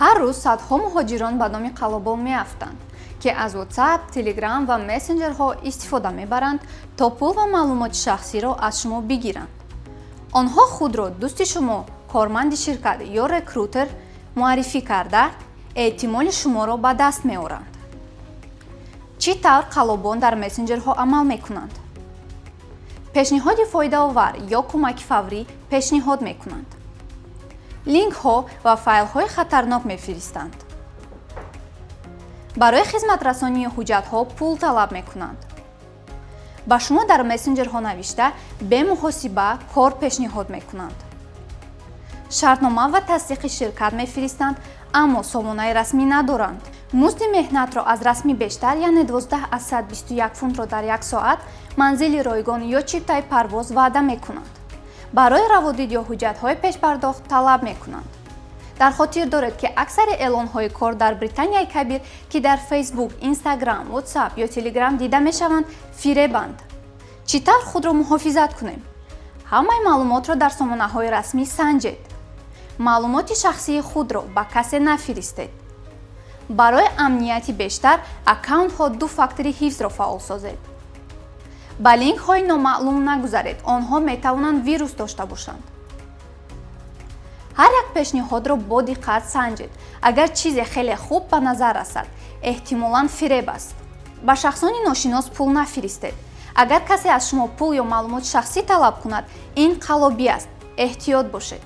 Ҳар рӯз садҳо муҳоҷирон ба доми қаллобон меафтанд, ки аз WhatsApp, Telegram ва мессенҷерҳо истифода мебаранд, то пул ва маълумоти шахсиро аз шумо бигиранд. Онҳо худро дӯсти шумо, корманди ширкат ё рекрутер муаррифӣ карда, эътимоди шуморо ба даст меоранд. Чӣ тавр қаллобон дар мессенҷерҳо амал мекунанд? Пешниҳоди фоидаовар ё кӯмаки фаврӣ пешниҳод мекунанд, линкҳо ва файлҳои хатарнок мефиристанд, барои хизматрасонии ҳуҷҷатҳо пул талаб мекунанд, ба шумо дар мессенҷерҳо навишта, бемуҳосиба кор пешниҳод мекунанд, шартнома ва тасдиқи ширкат мефиристанд, аммо сомонаи расмӣ надоранд, музди меҳнатро аз расмӣ бештар, яъне 12,21 фунтро дар як соат, манзили ройгон ё чиптаи парвоз ваъда мекунанд, барои раводид ё ҳуҷҷатҳои пешпардохт талаб мекунанд. Дар хотир доред, ки аксари эълонҳои кор дар Британияи Кабир, ки дар Фейсбук, Инстаграм, WhatsApp ё Телеграм дида мешаванд, фиребанд. Чӣ тавр худро муҳофизат кунем? Ҳамаи маълумотро дар сомонаҳои расмӣ санҷед. Маълумоти шахсии худро ба касе нафиристед. Барои амнияти бештар аккаунтҳо ду фактори ҳифзро фаъол созед. Ба линкҳои номаълум нагузаред, онҳо метавонанд вирус дошта бошанд. Ҳар як пешниҳодро бо диққат санҷед. Агар чизе хеле хуб ба назар расад, эҳтимолан фиреб аст. Ба шахсони ношинос пул нафиристед. Агар касе аз шумо пул ё маълумоти шахсӣ талаб кунад, ин қаллобӣ аст. Эҳтиёт бошед.